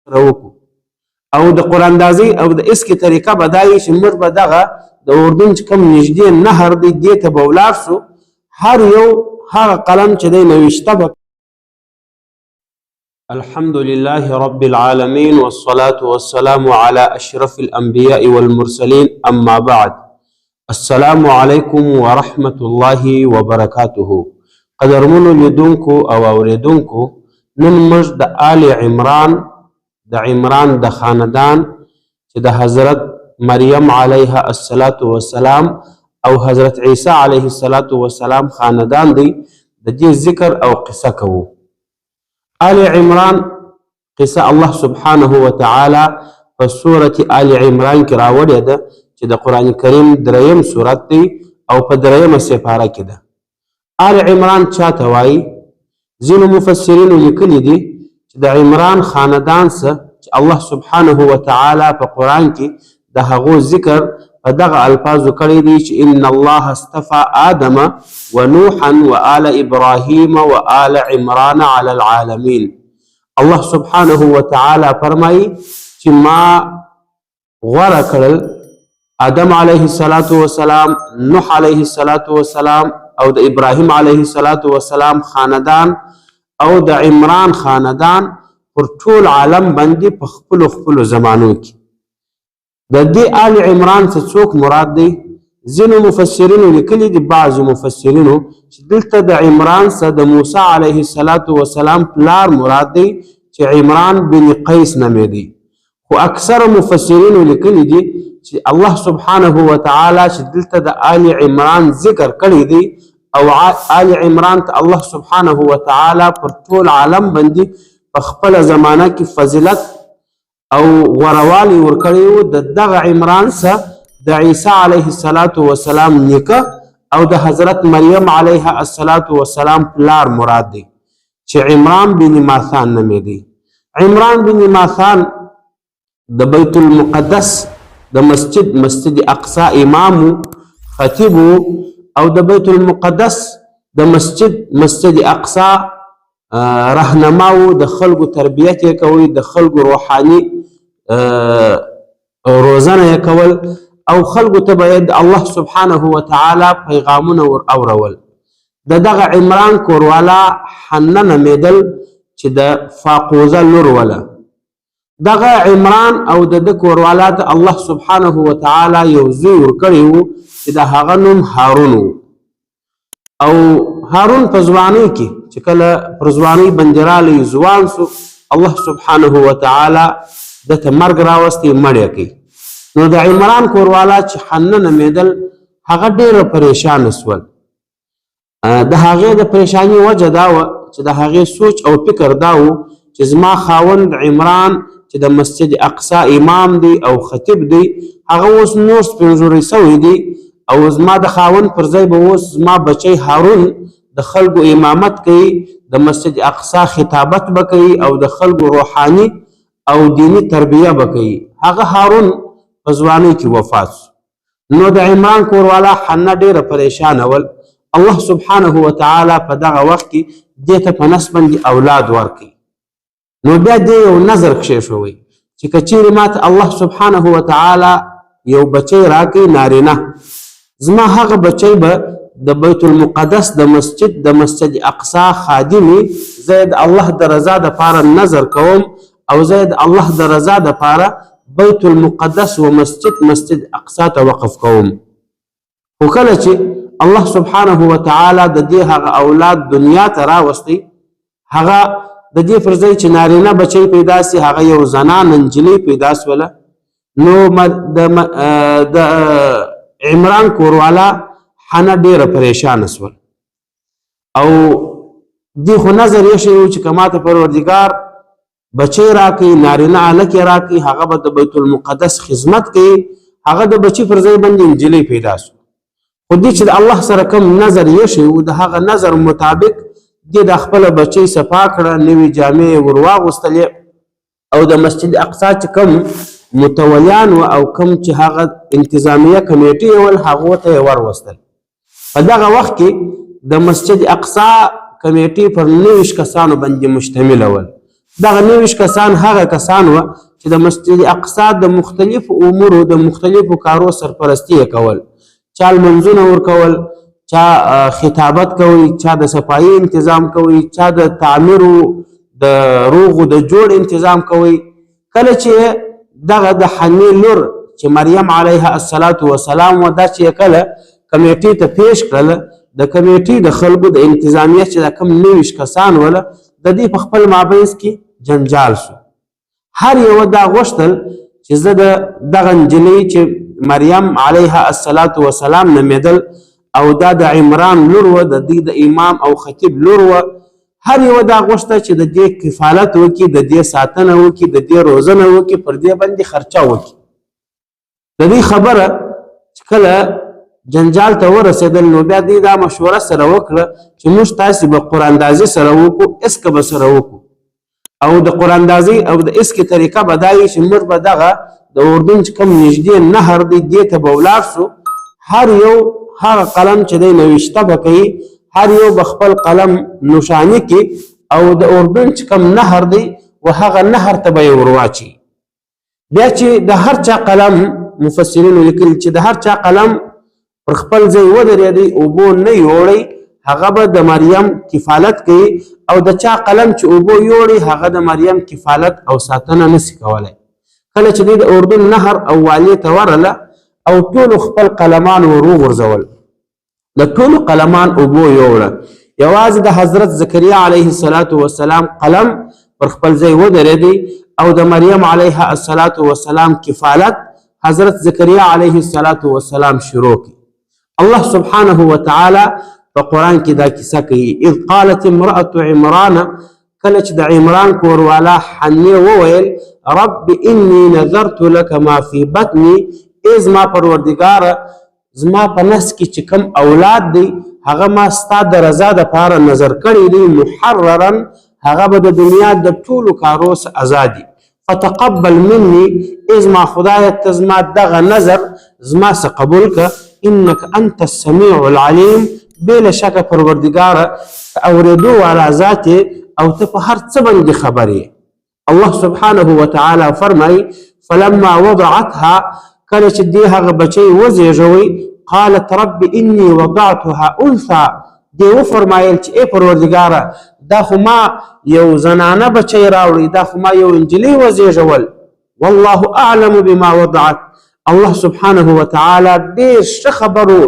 سره وکړو او د قراندازۍ او د اسکې طریقه به دا وي چې موږ به دغه د اردن چې کوم نږدې نهر دی، دې ته به ولاړ سو، هر یو هغه قلم چې دی نوشته به. الحمد لله رب العالمين، والصلاة والسلام على أشرف الأنبياء والمرسلين، أما بعد، السلام علیکم ورحمة الله وبرکاته. قدرمنو لیدونکو او اوریدونکو، نن موږ د آل عمران، د عمران د خاندان چې د حضرت مریم علیها الصلاة والسلام او حضرت عیسی علیه الصلاة والسلام خاندان دی، د دې ذکر او قصه کوو. آل عمران قصه الله سبحانه وتعالی په سورة آل عمران کې راوړې ده چې د قرآن کریم دریم سورت دی او په دریمه سپاره کې ده. آل عمران چاته وایي؟ ځینو مفسرینو لیکلي دي چې د عمران خاندان څه چې الله سبحانه وتعالی په قرآن کې د هغو ذکر په دغه الفاظو کړی دی چې ان الله اصطفى آدم ونوحا وآل ابراهیم وآل عمران على العالمین. الله سبحانه وتعالی فرمایي چې ما غوره کړل آدم علیه الصلاة والسلام، نوح علیه الصلاة والسلام او د ابراهیم علیه الصلاة والسلام خاندان او د عمران خاندان پر ټول عالم باندې په خپلو خپلو زمانو کې. د دې آل عمران څخه څوک مراد دی؟ ځینو مفسرینو لیکلي دي، بعضو مفسرینو، چې دلته د عمران څخه د موسی علیه الصلاة والسلام پلار مراد دی چې عمران بن قیس نومېدی. خو اکثر مفسرینو لیکلي دي چې الله سبحانه وتعالی چې دلته د آل عمران ذکر کړی دی او آل عمران ته الله سبحانه وتعالی پر ټول عالم باندې په خپله زمانه کې فضیلت او غوروالی ورکړی و، د دغه عمران څخه د عیسی علیه الصلاة والسلام نیکه او د حضرت مریم علیها الصلاة والسلام پلار مراد دی چې عمران بن ماثان نومېدی. عمران بن ماثان د بیت المقدس د مسجد، مسجد اقصا امام، خطیب او د بیت المقدس د مسجد، مسجد اقصا رهنما و. د خلکو تربیت یې کوي، د خلکو روحاني روزنه یې کول او خلکو ته به د الله سبحانه وتعالی پیغامونه ور اورول. د دغه عمران کوروالا حنه نومېدل چې د فاقوزه لور وله. دغه عمران او د ده کوروالا ته الله سبحانه وتعالی یو زوی ورکړی و چې د هغه نوم هارون و. او هارون په ځوانۍ کې چې کله پر ځوانۍ باندې رالی، ځوان سو، الله سبحانه وتعالی ده ته مرګ راوستی، مړ یې کړي. نو د عمران کوروالا چې حنه نومېدل، هغه ډېره پریشانه سول. د هغې د پریشانی وجه دا وه چې د هغې سوچ او فکر دا و چې زما خاوند عمران چې د مسجد اقصا امام دی او خطیب دی، هغه اوس نور سپین سوی دی او زما د خاوند پر ځای به اوس زما بچی هارون د خلکو امامت کوي، د مسجد اقصا خطابت به کوي او د خلکو روحاني او دیني تربیه به کوي. هغه هارون په ځوانۍ کې وفات سو. نو د عمران کوروالا حنه ډېره پریشانه ول. الله سبحانه وتعالی په دغه وخت کې دې ته په نس باندې اولاد ورکړي. نو بیا دې یو نظر کښېښوی چې که چیرې ماته الله سبحانه وتعالی یو بچی راکړي نارینه، زما هغه بچی به د بیت المقدس د مسجد، د مسجد اقصا خادمي. زه د الله د رضا دپاره نظر کوم او زه د الله د رضا دپاره بیت المقدس و مسجد، مسجد اقصا ته وقف کوم. خو کله چې الله سبحانه وتعالی د دې هغه اولاد دنیا ته راوستی، هغه د دې پر ځای چې نارینه بچی پیدا سي، هغه یو زنانه نجلۍ پیدا سوله. نو د عمران کوروالا حنه ډېره پریشانه سول او دې خو نظر یې شوی چې که ماته پروردګار بچی راکړي، نارینه هلک یې راکړي، هغه به د بیت المقدس خدمت کوي. هغه د بچي پر ځای باندې نجلۍ پیدا سو. خو دې چې د الله سره کوم نظر یې وو، د هغه نظر مطابق دې د خپل بچی صفا کړه، نوې جامې یې ور واغوستلې او د مسجد اقصا چې کوم متولیان و او کوم چې هغه انتظامیه کمیټې ول، هغو ته یې وروستل. په دغه وخت کې د مسجد اقصا کمیټې پر 29 کسانو باندې مشتمله ول. دغه 29 کسان هغه کسان وه چې د مسجد اقصی د مختلفو امورو، د مختلفو کارو سرپرستي یې کول. چا لمونځونه ورکول، چا خطابت کوي، چا د صفایي انتظام کوي، چا د تعمیرو د روغو د جوړ انتظام کوي. کله چې دغه د حنې لور چې مریم علیها الصلاة والسلام وه، دا چې کله کمیټې ته پیش کړله، د کمیټې د خلکو د انتظامیه چې دا کوم 29 کسان وله، د دې په خپل مابینځ کې جنجال سو. هر یو دا غوښتل چې زه د دغه نجلۍ چې مریم علیها الصلاة والسلام نومېدل او دا د عمران لور وه، د دې د امام او خطیب لور وه، هر یو دا غوښته چې د دې کفالت وکړي، د دې ساتنه وکړي، د دې روزنه وکړي، پر دې باندې خرچه وکړي. د دې خبره چې کله جنجال ته ورسېدل، نو بیا دوی دا مشوره سره وکړه چې موږ تاسې به قراندازي سره وکړو، اسکه به سره وکړو. او د قراندازي او د اسکې طریقه به دا وي چې موږ به دغه د اردن چې کوم نږدې نهر دی، دې ته به ولاړ سو. هر یو هغه قلم چې دی نوشته به کوي، هر یو به خپل قلم نشاني کړي او د اردن چې کوم نهر دی و هغه نهر ته به یې ورواچوي. بیا چې د هر چا قلم، مفسرینو لیکلي چې د هر چا قلم پر خپل ځای ودرېدی، اوبو نه یوړی، هغه به د مریم کفالت کوي، او د چا قلم چې اوبو یوړي، هغه د مریم کفالت او ساتنه نسی کولی. کله چې دوی د اردن نهر او والې ته ورله او ټولو خپل قلمان ور وغورځول، د ټولو قلمان اوبو یوړه، یوازې د حضرت زکریا علیه الصلاة والسلام قلم پر خپل ځای ودرېدی او د مریم علیها الصلاة والسلام کفالت حضرت زکریا علیه الصلاة والسلام شروع کی. الله سبحانه وتعالی په قرآن کې دا کیسه کوي: اذ قالت امرأة عمران، کله چې د عمران کوروالا حنې وویل: رب انی نذرت لك ما فی بطنی، ای زما پروردګاره، زما په نس کې چې کوم اولاد دی، هغه ما ستا د رضا دپاره نظر کړی دی، محررا، هغه به د دنیا د ټولو کارو څخه ازاد وي، فتقبل مني، ای زما خدایه، ته زما دغه نظر زما څخه قبول که، انک انت السمیع العلیم، بې له شکه پروردګاره ته اورېدو والا ذات یې او ته په هر څه باندې خبر یې. الله سبحانه وتعالی فرمایي: فلما وضعتها، کله چې دې هغه بچی وزېږوی، قالت رب انی وضعتها انثى، دې وفرمایل چې ای پروردګاره، دا خو ما یو زنانه بچی راوړی، دا خو ما یو نجلۍ وزېږول، والله اعلم بما وضعت، الله سبحانه وتعالی ډېر ښه خبر و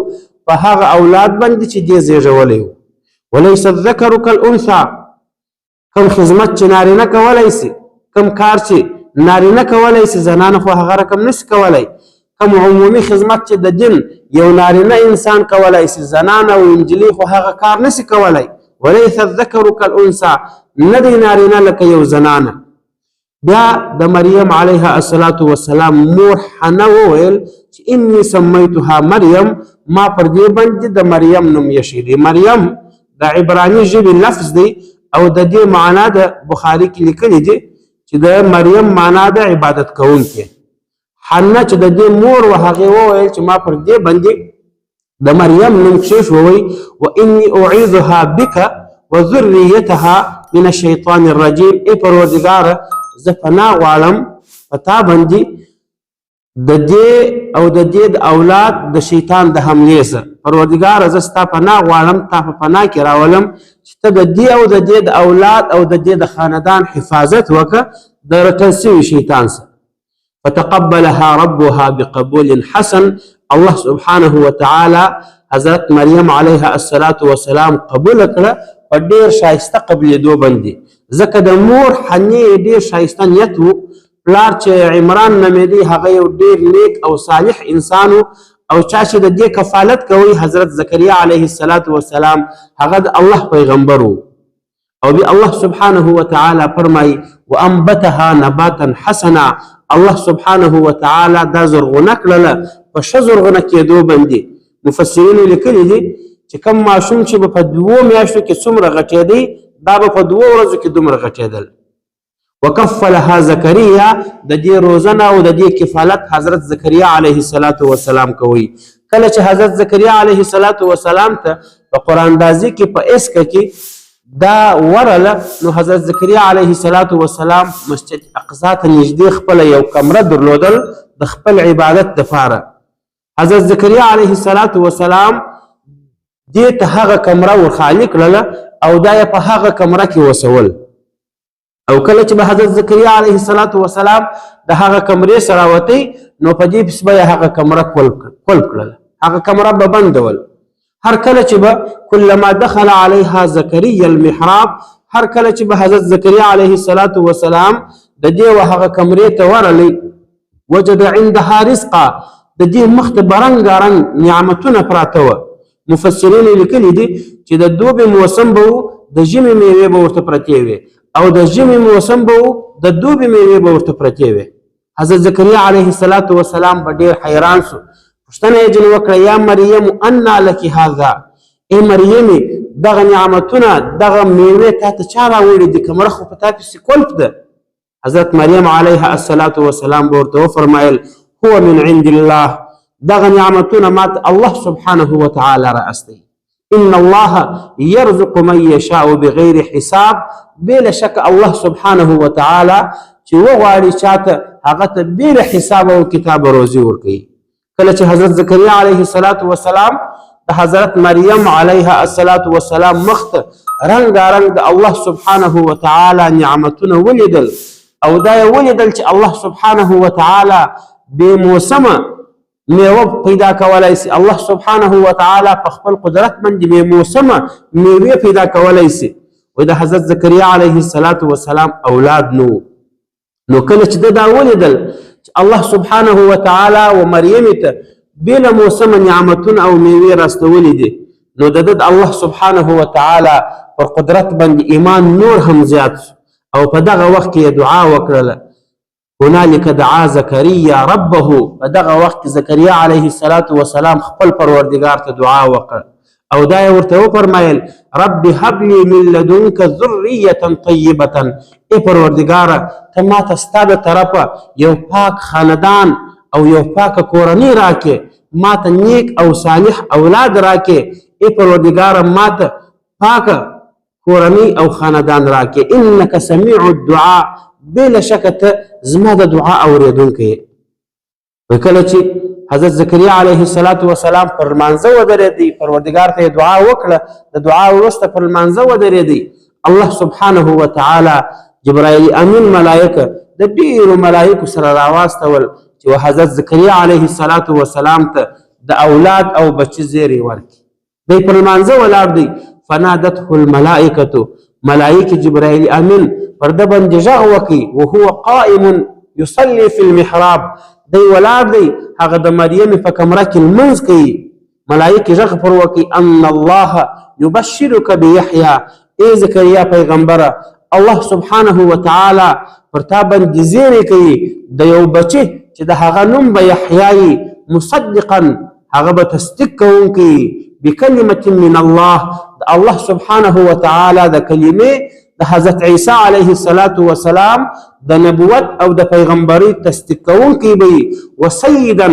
په هغه اولاد باندې چې دې زېږولی و، وليس الذکر کالانثى، کوم خدمت چې نارینه کولی سي، کوم کار چې نارینه کولی سي، زنانه خو هغه رقم نسي کولی. کوم عمومي خدمت چې د دین یو نارینه انسان کولی سي، زنانه او نجلۍ خو هغه کار نسي کولی. وليس الذکر کالانثى، نه دی نارینه لکه یو زنانه. بیا د مریم علیها الصلاة والسلام مور حنه وویل چې انی سمیتها مریم، ما پر دې باندې د مریم نوم ایښی دی. مریم د عبراني ژبې لفظ دی او د دې معنا د بخاري کې لیکلي دي چې د مریم معنا د عبادت کوونکې. حنه چې د دې مور وه، هغې وویل چې ما پر دې باندې د مریم نوم کښېښووی، و انی اعیذها بک وذریتها من الشیطان الرجیم، ای پروردګاره، زه پناه غواړم په تا باندې د دې او د دې د اولاد د شیطان د حملې څخه. پروردګاره، زه ستا پناه غواړم، تا په پناه کې راولم چې ته د دې او د دې د اولاد او د دې د خاندان حفاظت وکړه د رټل سوي شیطان څخه. فتقبلها ربها بقبول حسن، الله سبحانه وتعالی حضرت مریم علیها الصلاة والسلام قبول کړه په ډېر ښایسته قبلېدو باندې، ځکه د مور حنې ډېر ښایسته نیت و. پلار چې عمران نومېدی، هغه یو ډېر نیک او صالح انسان و، او چا چې د دې کفالت کوي، حضرت زکریا علیه الصلاة والسلام، هغه د الله پیغمبر و. او بیا الله سبحانه وتعالی فرمایي: وانبتها نباتا حسنا، الله سبحانه وتعالی دا زرغونه کړله په ښه زرغونه کېدو باندې. مفسرینو لیکلي دي چې کوم ماشوم چې به په 2 میاشتو کې څومره غټېدی، دا به په 2 ورځو کې دومره غټېدل. وکفلها زکریا، د دې روزنه او د دې کفالت حضرت زکریا علیه الصلاة والسلام کوي. کله چې حضرت زکریا علیه الصلاة والسلام ته په قرآن اندازي کې په اسکه کې دا ورله، نو حضرت زکریا علیه الصلاة والسلام مسجد اقصا ته نږدې خپله یو کمره درلودل د خپل عبادت دپاره. حضرت زکریا علیه الصلاة والسلام دې ته هغه کمره ورخالي کړله او دا یې په هغه کمره کې وسول. او کله چې به حضرت زکریا علیه الصلاة والسلام د هغه کمرې سره راوتی، نو په دې پسې به یې هغه کمره قلف کړله، هغه کمره به بندول. هر کله چې به کلما دخل علیها زکریا المحراب، هر کله چې به حضرت زکریا علیه الصلاة والسلام د دې و هغه کمرې ته ورغلی، وجد عندها رزقا، د دې مخ ته به رنګارنګ نعمتونه پراته وه. مفسرینو لیکلي دي چې د دوبې موسم به و، د ژمي میوې به ورته پرتې وې، او د ژمي موسم به و، د دوبې میوې به ورته پرتې وې. حضرت زکریا علیه الصلاة والسلام به ډېر حیران سو، پوښتنه یې ځینې وکړه، یا مریم انا لک هذا، ای مریمې دغه نعمتونه دغه میوې تا ته چا راوړي دي؟ کمره خو په تا پسې قلف ده. حضرت مریم علیها الصلاة والسلام به ورته وفرمایل، هو من عند الله، دغه نعمتونه ماته الله سبحانه وتعالی را استوي. ان الله يرزق من يشاء بغیر حساب، بې له شکه الله سبحانه وتعالی چې وغواړي چاته هغه ته بې له حساب او کتاب روزي ورکوي. کله چې حضرت زکریا علیه الصلاة والسلام د حضرت مریم علیها الصلاة والسلام مخ ته رنګارنګ د الله سبحانه وتعالی نعمتونه ولیدل، او دا یې ولیدل چې الله سبحانه وتعالی بې موسمه میوه پیدا کولای سي، الله سبحانه وتعالی په خپل قدرت باندې بې موسمه میوې پیدا کولای سي، و د حضرت زکریا علیه الصلاة والسلام اولاد نو. نو کله چې ده دا ولیدل چې الله سبحانه وتعالی و مریم ته بې له موسمه نعمتونه او میوې راستولي دي، نو د ده د الله سبحانه وتعالی پر قدرت باندې ایمان نور هم زیات سو، او په دغه وخت کې یې دعا وکړله. هنالک دعا زکریا ربه، په دغه وخت کې زکریا علیه الصلاة والسلام خپل پروردګار ته دعا وکړه، او دا یې ورته وفرمایل، رب هب لي من لدنک ذریة طیبة، ای پروردګاره ته ما ته ستا د طرفه یو پاک خاندان او یو پاکه کورنۍ راکې، ما ته نیک او صالح اولاد راکې، ای پروردګاره ما ته پاکه کورنۍ او خاندان راکې، انک سمیع الدعاء، بې له شکه ته زما د دعا اورېدونکی یې. کله چې حضرت زکریا علیه الصلاة والسلام پر لمانځه ودرېدی، پروردګار ته یې دعا وکړه، د دعا وروسته پر لمانځه ودرېدی، الله سبحانه وتعالی جبرائیل امین ملائکه د ډېرو ملائکو سره راواستول چې حضرت زکریا علیه الصلاة والسلام ته د اولاد او بچي زیری ورکړي. دی پر لمانځه ولاړ دی، فنادته الملائکة، ملائکه جبرائیل امین پر ده باندې غږ وکړي، وهو قائم يصلي في المحراب، دی ولاړ دی هغه د مریم په کمره کې لمونځ کوي، ملائکه غږ پر وکړي، ان الله يبشرك بيحيى، ای زکریا پیغمبره الله سبحانه وتعالی پر تا باندې زیری کوي د یو بچي چې د هغه نوم به یحیی، مصدقا، هغه به تصدیق کوونکی، بکلمة من الله، د الله سبحانه وتعالی د کلمې د حضرت عیسی علیه الصلاة والسلام د نبوت او د پیغمبرۍ تصدیق کوونکی به وي، وسیدا،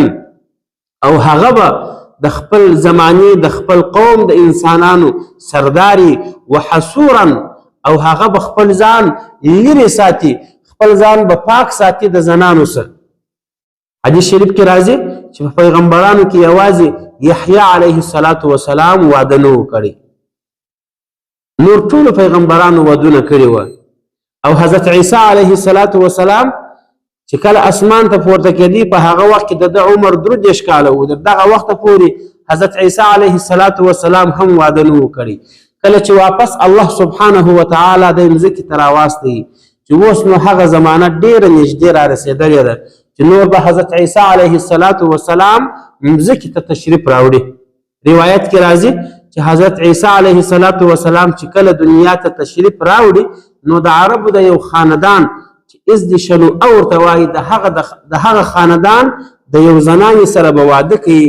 او هغه به د خپل زمانې د خپل قوم د انسانانو سرداري، وحصورا، او هغه به خپل ځان لرې ساتي، خپل ځان به پاک ساتي د زنانو سره. حدیث شریف کې راځي چې په پیغمبرانو کې یوازې یحیی علیه الصلاة والسلام واده نه و کړی، نور ټولو پیغمبرانو ودونه کړي وه. او حضرت عیسی علیه الصلاة والسلام چې کله اسمان ته پورته کېدی په هغه وخت کې د ده عمر 33 کاله و، تر دغه وخته پورې حضرت عیسی علیه الصلاة والسلام هم واده نه و کړی. کله چې واپس الله سبحانه وتعالی د مځکې ته راوستی چې اوس نو هغه زمانه ډېره نږدې را رسېدلې ده چې نور به حضرت عیسی علیه الصلاة والسلام مځکې ته تشریف راوړي. روایت کې راځي چې حضرت عیسی علیه الصلاة والسلام چې کله دنیا ته تشریف راوړي نو د عربو د یو خاندان چې ازدي شنو او ورته وایي د هغه خاندان د یو زنانې سره به واده کوي.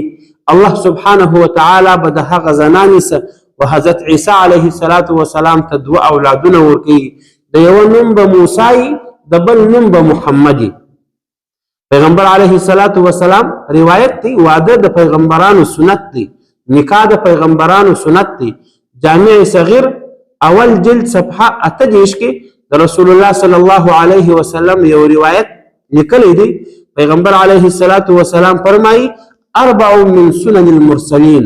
الله سبحانه وتعالی به د هغه زنانې سره و حضرت عیسی علیه الصلاة والسلام ته دوه اولادونه ورکوي، د یوه نوم به موسی، د بل نوم به محمد. پیغمبر علیه الصلاة والسلام روایت دی، واده د پیغمبرانو سنت دی، نکاح د پیغمبرانو سنت دی. جامع صغیر اول جلد صفحه 38 کې د رسول الله صلی الله علیه وسلم یو روایت لیکلی دی. پیغمبر علیه الصلاة والسلام فرمایي: اربع من سنن المرسلین،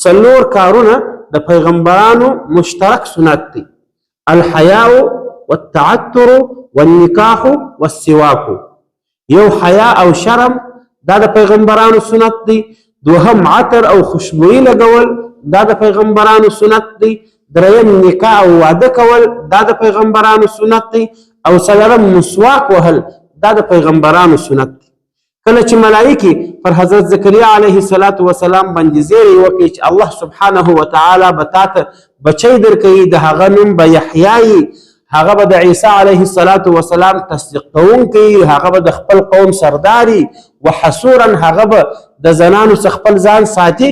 څلور کارونه د پیغمبرانو مشترک سنت دی: الحیاء والتعتر والنکاح والسواک. یو حیا او شرم، دا د پیغمبرانو سنت دی. دوهم عطر او خوشبویي لګول، دا د پیغمبرانو سنت دی. دریم نکاح او واده کول، دا د پیغمبرانو سنت دی. او څلورم مسواک وهل، دا د پیغمبرانو سنت دی. کله چې ملایکې پر حضرت زکریا علیه الصلاة والسلام باندې زیری وکړي چې الله سبحانه وتعالی به تا ته بچی درکوي، د هغه نوم به یحیی، هغه به د عیسی علیه الصلاة والسلام تصدیق کوونکی، هغه به د خپل قوم سرداري، وحصورا هغه به د زنانو څخه خپل ځان ساتي،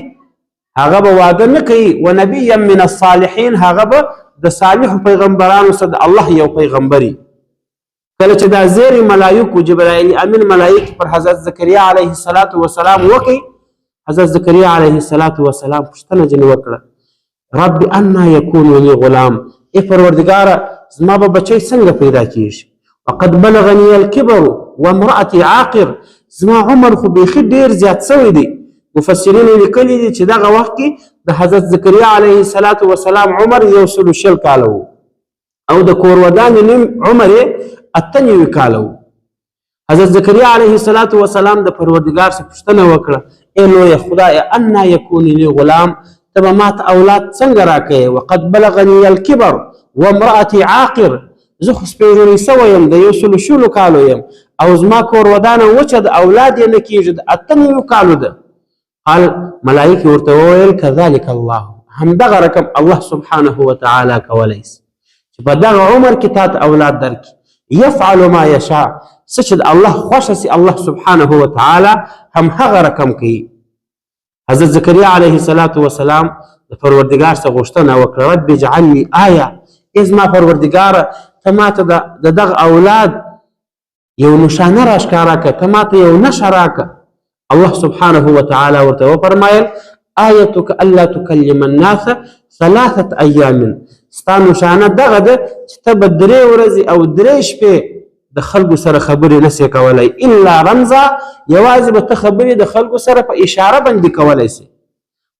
هغه به واده نه کوي، ونبیا من الصالحین، هغه به د صالحو پیغمبرانو څخه د الله یو پیغمبري. کله چې دا زیری ملایکو جبرائیل امین ملایک پر حضرت زکریا علیه الصلاة والسلام وکړي، حضرت زکریا علیه الصلاة والسلام پوښتنه ځینې وکړه: رب انا یکون لی غلام، ای پروردګاره زما به بچی څنګه پیدا کیږي؟ وقد بلغني الکبر وامرأتي عاقر، زما عمر خو بیخي ډېر زیات سوی دی. مفسرینو لیکلي دي چې دغه وخت کې د حضرت زکریا علیه الصلاة والسلام عمر 120 کاله و، او د کورودانې نیم عمر یې 98 کاله و. حضرت زکریا علیه الصلاة والسلام د پروردګار څخه پوښتنه وکړه: ای لویه خدایه، انا یکون لی غلام، ته به ماته اولاد څنګه راکوې؟ وقد بلغني الکبر وامرأتي عاقر، زه خو سپېږلی سوی یم، د 120 کالو یم، او زما کور ودانه وچه ده، اولاد یې نه کېږي، د 98 کالو ده. قال ملایکې ورته وویل: کذلک الله، همدغه رقم الله سبحانه وتعالی کولی سي چې په دغه عمر کې تا ته اولاد درکړي. یفعل ما یشاء، څه چې د الله خوښه سي الله سبحانه وتعالی هم هغه رقم کوي. حضرت زکریا علیه الصلاة والسلام د پروردګار څخه غوښتنه وکړه: رب اجعلني آیه، ای زما پروردګاره ته ماته د دغه اولاد یو نشانه راښکاره کړه، ته ماته یو نښه راکړه. الله سبحانه وتعالی ورته وفرمایل: آیتک الا تکلم الناس ثلاثة ایام، ستا نشانه دغه ده چې ته به درې ورځې او درې شپې د خلکو سره خبرې نه سې کولی، الا رمزا، یوازې به ته خبرې د خلکو سره په اشاره باندې کولی سې.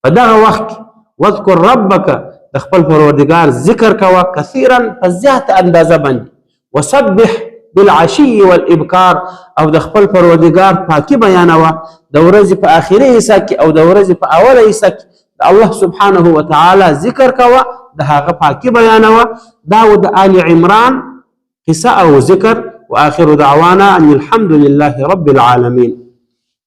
په دغه وخت کې واذکر ربک، د خپل پروردګار ذکر کوه، کثیرا، په زیاته اندازه باندې، وسبح بالعشي والابکار، او د خپل پروردګار پاکي بیانوه د ورځې په آخري حصه کې او د ورځې په اوله حصه کې د الله سبحانه وتعالی ذکر کوه، د هغه پاکي بیانوه. دا و د آل عمران قصه او ذکر. وآخر دعوانا أن الحمد لله رب العالمين.